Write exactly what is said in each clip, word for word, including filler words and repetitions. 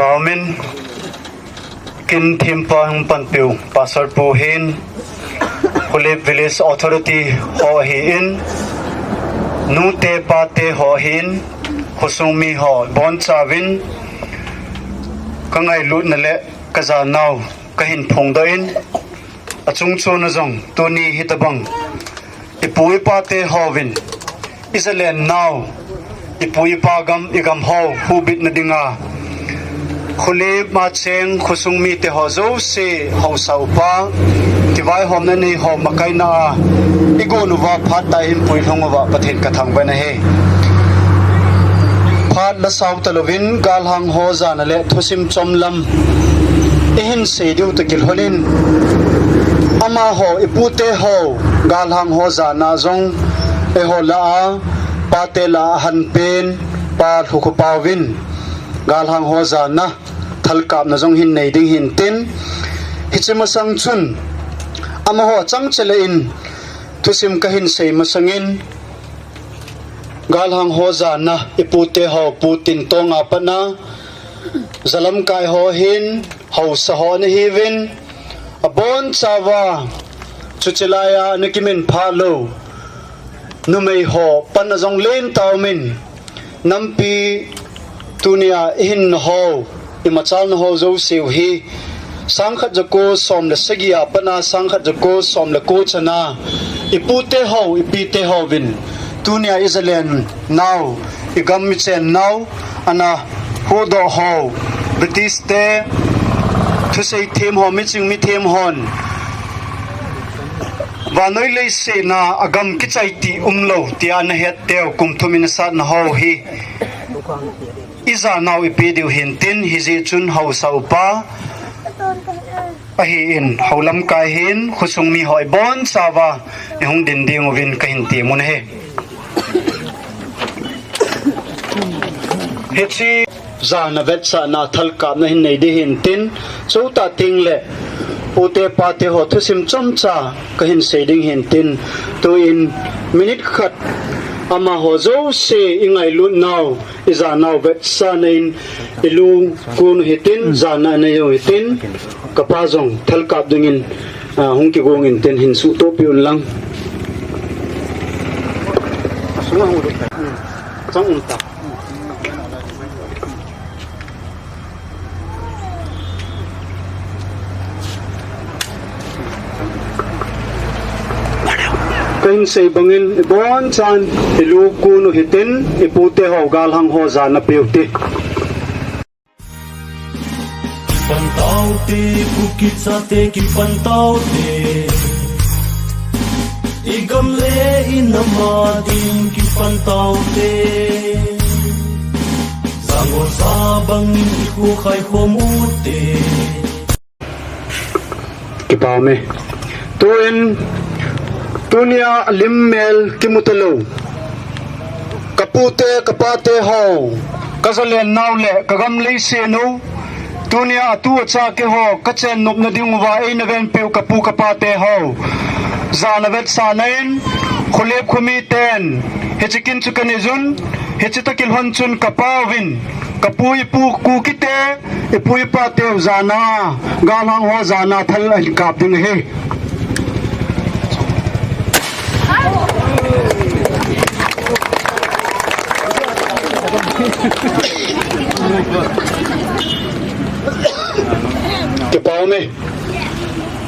Amen. Kin thempa hung panpiu Pastor Pu hin, Khulip Village Authority ho ahin, nute pate ho ahin, khosung mi ho bonchauvin, kangailutna le kajanau kahin phongdoh in, achung chon a jong tuni hitobang ipu ipate hovin, ijalen nau, ipu ipa gam, igam ho hubitna dinga, Khulip a cheng khosung mite ho jouse haosa upa, kivaihomna nei ho makaina a, igon uva phat tah in puilhung uva Pathen kathangvah in ahi. Phat lasao talouvin galhang ho jana le thusim chomlam ihin sei diu toh kilhonin, amaho ipute ho galhang ho jana jong eiho lah a, pate lah a ahanpen Pa Lhukhupauvin galhang ho jana thalkapna jong hin nei ding hintin, hiche masang chun amaho chang chele in thusim kahin sei masangin, galhang ho jana ipute ho Pu Tintonga patna jalamkai ho hin haosa ho ana hiuvin, abonchauva chuche laiya ana kiminphah lou numei ho pan a jong lentah umin, nampi tunia ihinna ho, imachalna ho jouseu hi, sangkhat jako som le sagi a patna sangkhat jako som le ko chana ipute ho, ipite hovin tunia ijalen nau, igam ichen nau ana huhdoh ho, British te thusei them ho, miching mithem hon vannoi leiset a agam kichai ti umlou tia ana het teu kum thum in asatna ho hi ijanau ipe diu hintin, hijeh chun haosa upa ahin, hou lamkai hin khosung mi ho ibonchauva ihung din ding uvin kahin temun ahi. Hiche jana vetsahna thalkapna hin nei ding hintin, chutah tengle pute pate ho thusim chomcha kahin sei ding hintin, tuin minute khat amaho jouse ingailut nau, ijanau vetsahna in ilu kon u hitin, jana anei u hitin, kapa jong thalkap dingin, ah, hung kigong intin hin suhtohpeh un lang. Sunga hung lut ta. Chang un ta. Kahin sei bangin ibonchan ilu kon u hitin, ipute ho galhang ho jana peu hite. Kipan taute, Kuki chate kipan taute. Igam le inam a ding kipan taute. Jangol ja bangin ikhu khaikhom ute. Kipah ume. Tuin, tunia lim mel kimu talou, kapute kapate ho, kajalen nau le kagam leiset u, tunia atu acha keiho kachen nopna dinguva eina venpeh u kapu kapate ho, jana vetsahna in Khulip khomiten hiche kin chu kanei jun, hiche toh kilhon chun kapauvin, kapu ipu Kukite, ipu ipateu jana, galhang ho jana thal ahin kap ding ahi. Kipah ume.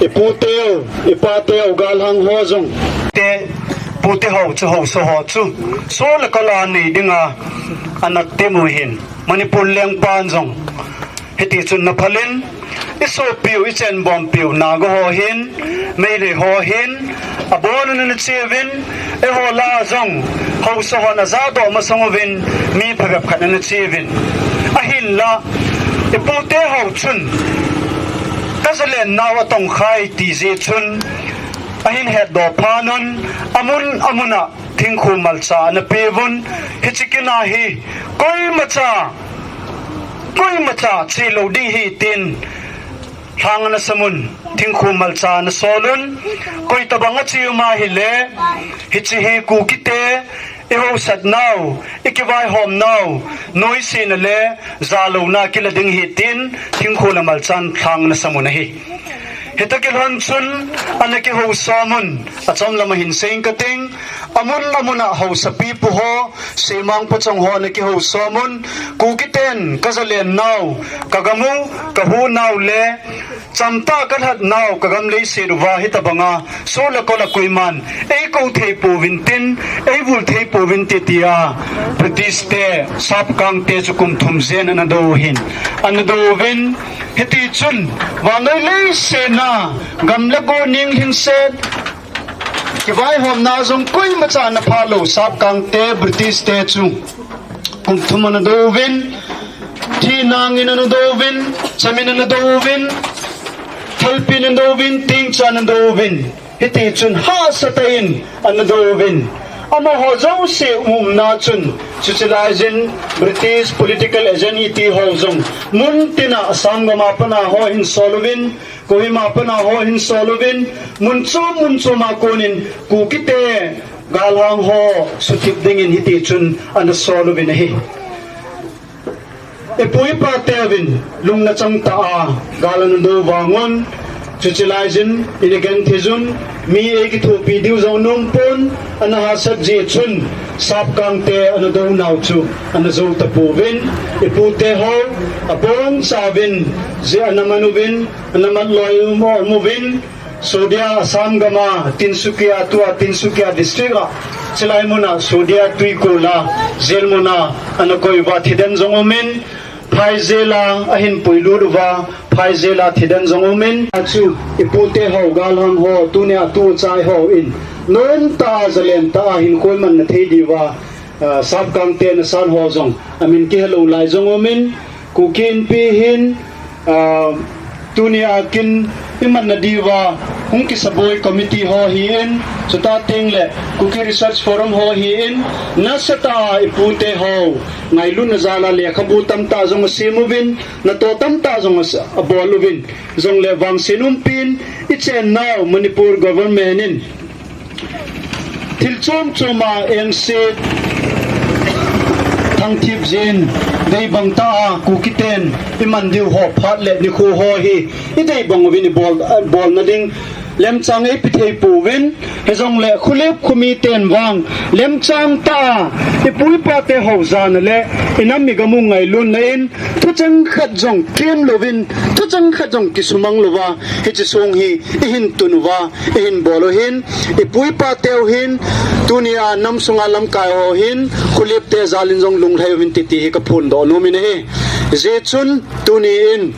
Iputeu, ipateu, galhang ho jong. Te, pute ho chu, haosa ho chu, sol le kol a nei dinga ana temu hin, Manipur lengpan jong hiti chun na phalin, isopiu, ichenbompiu Naga ho hin, Meitei ho hin, abonun ana cheuvin, eiho lah a jong haosa hon ajadoh masang uvin, mi phabep khat ana cheuvin. Ahinla, ipute ho chun kajalen nau atongkhai ti jeh chun, ahin hetdoh phatnun, amun amuna thingkhu malcha ana peuvun, hiche kin a hi koimacha, koimacha chelou ding ahi tin, lhang ana samun, thingkhu malcha ana solun, koitobang ache um ahile, hiche hi Kukite, ihaosatnau, ikivaihomnau, noisena le jalouna kila ding ahi tin, Thingkho le Malchan lhang ana sam u ahi. Hita kilhon chun, ana kihousom un, achom lama hin seiing kating, amun amun a haosapipu ho, seimang pachong ho ana kihousom un, Kukiten kajalennau, kagam u, kahuhnau le, chamtah kalhatnau, kagam leiset uva hitabanga, soh le kol a koiman, eikou theipouvin tin, eivul theipouvin tin tia, British te, Sapkangte chu kum thum jen ana dou u ahin, ana dou uvin, hitichun, vannoi leiset a, gam le go ning lhingset, kivaihomna jong koimacha ana phalou, Sapkangte, British te chu, kum thum ana dou uvin, thinangin ana dou uvin, chamin ana dou uvin, thalpin ana dou uvin, tingchan ana dou uvin, hitichun hahsatah in ana dou uvin, amaho jouse umna chun, chuche laiyin British political agent iti ho jong, muntina Assam gam a pat a ho ahin sol uvin, Kohima pat a ho ahin sol uvin, mun chom mun chom a konin Kukite galhang ho suthip dingin hitichun ana sol uvin ahi. Ipu ipa teuvin lungna changtah a gal ana dou vangun, chuche laiyin ina gentheiyun, mi eikithopi diu jong anompon, ana hahsat jeh chun, Sapkangte ana dounau chu ana jou tapouvin, ipute ho, abonchauvin, jeh ana man uvin, ana mat loi um, um uvin, Sodia Assam gam a, Tinsukia, tua Tinsukia district a, chulai mun a Sodia tuikol a, jail mun a, ana koi uva thiden jong umin, phai jail a, ahin puilut uva, phai jail a thiden jong umin, achu, ipute ho, galhang ho, tunia tuchai hon, nomtah a, jalentah a, hinkho imanna thei diuva, ah, Sapkangte nasan ho jong, amin kihelou lai jong umin, Kuki Inpi hin, ah, tunia kin imanna diuva, hung kisaboi committee ho hin, chuti teng le Kuki Research Forum ho hin, nasatah a ipute ho, ngailutna jal a lekhabu tamtah jong asem uvin, natoh tamtah jong as-, abol uvin, jongle vangset umpin, ichennau Manipur government in, thil chom chom a engse thangthip jin, deibang tah a Kukiten iman diu ho phat le nikho ho hi, ideibang uvin ibol, bolna ding, lemchang eipe thei pouvin, hijongle Khulip khomi ten vang, lemchang tah a, ipu ipa te ho jana le, inam igam u ngailutna in, thucheng khat jong kem louvin, thucheng khat jong kisumang louva, hiche song hi, ihin tun uva, ihin bol u hin, ipu ipa teu hin, tunia nam sunga lamkai ho hin, Khulip te jal in jong lunglhai uvin titi hi kaphondoh nom in ahi. Hijeh chun, tuni in,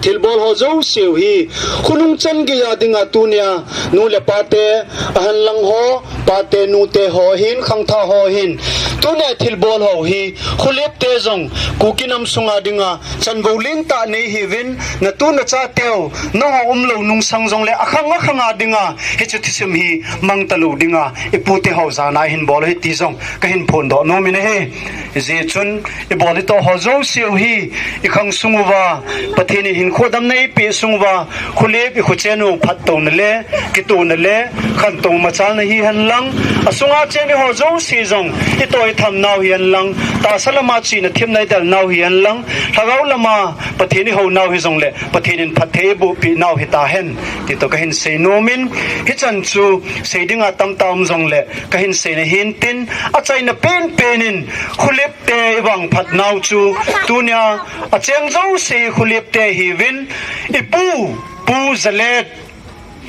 thilbol ho jouse u hi, khonung chan geiya dinga tunia, nu le pa te, ahan lang ho, pa te, nu te ho hin, khangthah ho hin, tunia thilbol ho hi, Khulip te jong, Kuki nam sunga dinga, chanvou lentah nei hiuvin, natu nachateu, nangho umlou nungsang jongle, akhang akhang a dinga, hiche thusim hi, mang talou dinga, ipu te ho jana ahin bol u ahi ti jong, kahin phondoh nom in ahi. Hijeh chun, ibol itoh ho jouse u hi, ikhang sung uva, Pathen in hinkho damna eipeh sung uva, Khulip ikhochen u phattouna le, kitohna le, khantou machalna hihen lang, asunga cheng ho jouse jong, itoh ithamnau hihen lang, tahsa lama chihna themna idelnau hihen lang, lhagao lama Pathen ihounau hijongle, Pathen in phatthei eiboh pehnau hitahen, ti toh kahin sei nom in, hichan chu sei dinga tamtah um jongle, kahin seina hintin, achaina penpen in, Khulip te ivangphatnau chu, tunia, acheng jouse Khulip te hiuvin, ipu, Pu Jalet,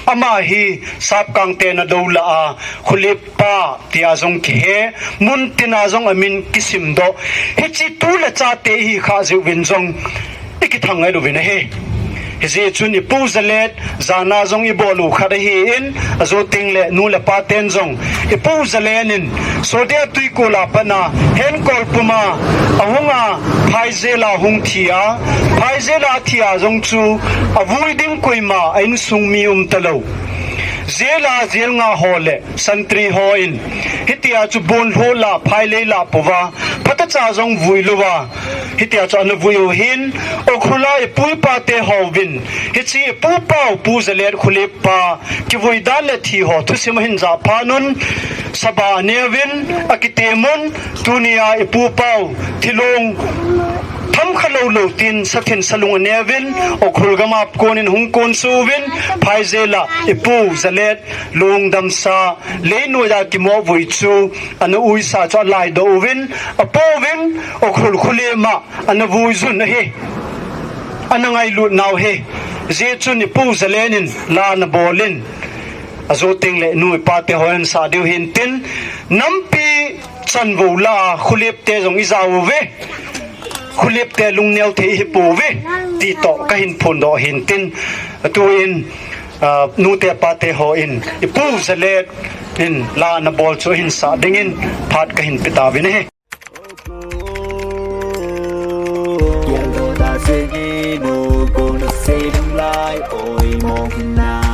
ama hi Sapkang te nadou lah a, Khulip pa, tia jong kihe, muntina jong amin kisimdoh. Hiche tu le chate ihi khah jeh uvin jong, ikithang ngai louvin ahi. Hijeh chun ipu Jalet, jana jong ibol u khat ahin, ajo tengle nu le pa ten jong, ipu Jalet in, Sodia tuikol a pat a, henkol puma, ahunga, phai jail a hung thi a, phai jail a thi a jong chu, avui ding koima, a insung mi umtalou. Jail a, jail nga ho le, sentry hon, hitia chu bonlhoh lah, phai lei lah pouva, phatecha jong vui louva, hitia chu ana vui u hin, Ukhrul a ipu ipa te hovin, hiche ipu pau, Pu Jalet Khulip pa, kivui dan le thi ho, thusim ahin jah phat un, Saba aneuvin, akitemun, tunia ipu pau, thilong, tham kha lou lou tin, sathin salung aneuvin, Ukhrul gam a konin hung konsuh uvin, phaijela, ipu, Zalet, lungdamsa, leinoiya kimoh vui chu, ana uisa chu alaidoh uvin, apouvin, Ukhrul khulema, ana vuijun ahi, ana ngailut nau ahi, jeh chun ipu Zalet in, la ana bolin, ajo tengle nu ipa te hon sa diu hintin, nampi chanvou la, khulep te jong ijao uve, khulep te lungneo thei hipouve, ti toh kahin phondoh hintin, atuin, ah, nu te pa te hon, ipu Zalet in la ana bol chu ahin sah dingin, phat kahin pe tauvin ahi. Yellow da singing, oh, gonna sing like, oh, mo na.